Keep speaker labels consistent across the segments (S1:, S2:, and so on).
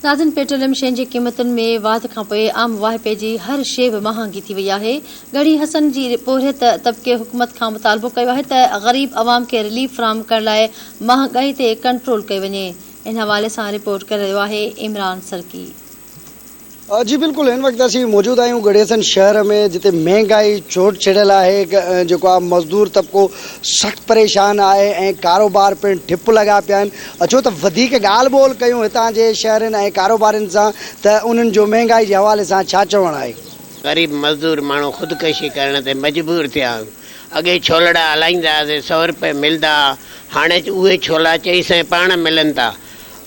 S1: ناظرين پيٽروليم شين جي قيمتن ۾ واڌ کانپوء عام واهپي جي هر شيء به مهانگي ٿي وئي آهي، ڳڙهي حسن جي پورهيت طبقي حڪومت کان مطالبو ڪيو آهي ته غريب عوام کي رليف فراهم ڪرڻ لاء مهانگائي تي ڪنٽرول ڪيو وڃي، ان حوالي سان رپورٽ ڪري رهيو آهي عمران سرڪي.
S2: جي بلڪل هن وقت اسين موجود آهيون ڳڙهيسن شهر ۾ جتي مهنگائي چوٽ چڙهيل آهي جيڪو آهي مزدور طبقو سخت پريشان آهي ۽ ڪاروبار پڻ ٺپ لڳا پيا آهن اچو ته وڌيڪ ڳالهه ٻولهه ڪيون هتان جي شهرين ۽ ڪاروبارين سان ته انهن جو مهنگائي جي حوالي سان ڇا چوڻ آهي.
S3: غريب مزدور ماڻهو خودڪشي ڪرڻ تي مجبور ٿيا آهيون اڳي ڇولڙا هلائيندا هئاسين سئو رپئي ملدا ها هاڻي اهي ڇولا چئي سئين پاڻ ملن ٿا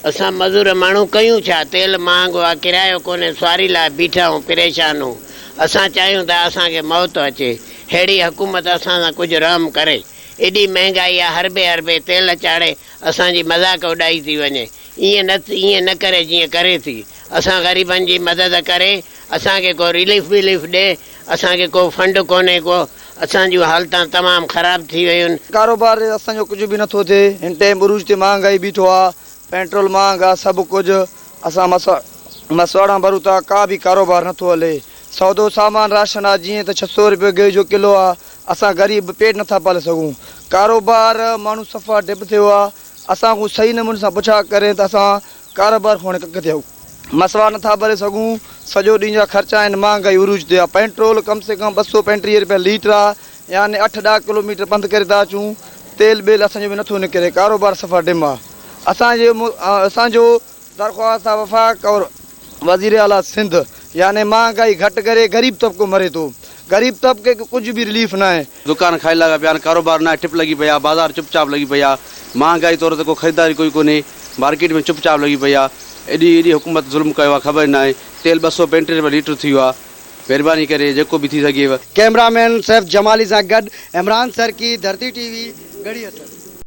S3: اسان مزور ماڻهو ڪيون ڇا؟ تيل مهانگو آ، ڪرايو ڪونهي، سواري لاء بيٺا آهيون، پريشان آهيون. اسان چاهيون ٿا اسان کي موت اچي. ههڙي حڪومت اسان سان ڪجهه رحم ڪري. ايڏي مهنگائي آ، حربي حربي تيل چاڙهي اسان جي مذاق اڏائي ٿي وڃي. ائين نه ائين نه ڪري جيئن ڪري ٿي. اسان غريبن جي مدد ڪري، اسان کي ڪو رليف وليف ڏي. اسان کي ڪو فنڊ ڪونهي ڪو. اسان جون حالتان تمام خراب ٿي ويون.
S4: ڪاروبار اسان جو ڪجهه به نٿو ٿئي هن ٽيم عروج تي مهانگائي بيٺو آ پيٽرول مهانگ آ سڀ ڪجهه اسان مسواڙان ڀرون ٿا ڪا به ڪاروبار نٿو هلي سودو سامان راشن آ جيئن ته 600 رپيو گيهه جو ڪلو آ اسان غريب پيٽ نٿا پالي سگهون ڪاروبار ماڻهو صفا ڊپ ٿيو آ اسان کان صحيح نموني سان پڇا ڪرين ته اسان ڪاروبار کان هاڻي ڪڪ ٿيا مسواڙ نٿا ڀري سگهون سڄو ڏينهن جا خرچا آهن مهانگائي عروج تي آ پيٽرول ڪم سي ڪم 235 رپيا ليٽر آ يعني اٺ ڏهه ڪلو ميٽر پنڌ ڪري ٿا اچون تيل ٻيل اسان جو به نٿو نڪري ڪاروبار صفا ڊم آ اسان جي اسان جو درخواست آ وفاق اور وزير اعليٰ سنڌ يعني مهانگائي گهٽ ڪري غريب طبقو مري ٿو غريب طبقي کي ڪجهه به رليف ناهي.
S5: دڪان خالي لڳا پيا آهن ڪاروبار ناهي ٺپ لڳي پئي آ بازار چپ چاپ لڳي پئي آ مهانگائي طور تي ڪو خريداري ڪوئي ڪونهي مارڪيٽ ۾ چپ چاپ لڳي پئي آ ايڏي ايڏي حڪومت ظلم ڪيو آ خبر ئي ناهي تيل 235 رپيا ليٽر ٿي ويو آ مهرباني ڪري جيڪو به ٿي سگهيو.
S2: ڪئميرا مين سيف جمالي سان گڏ عمران سرڪي، ڌرتي ٽي وي، ڳڙهي حسن.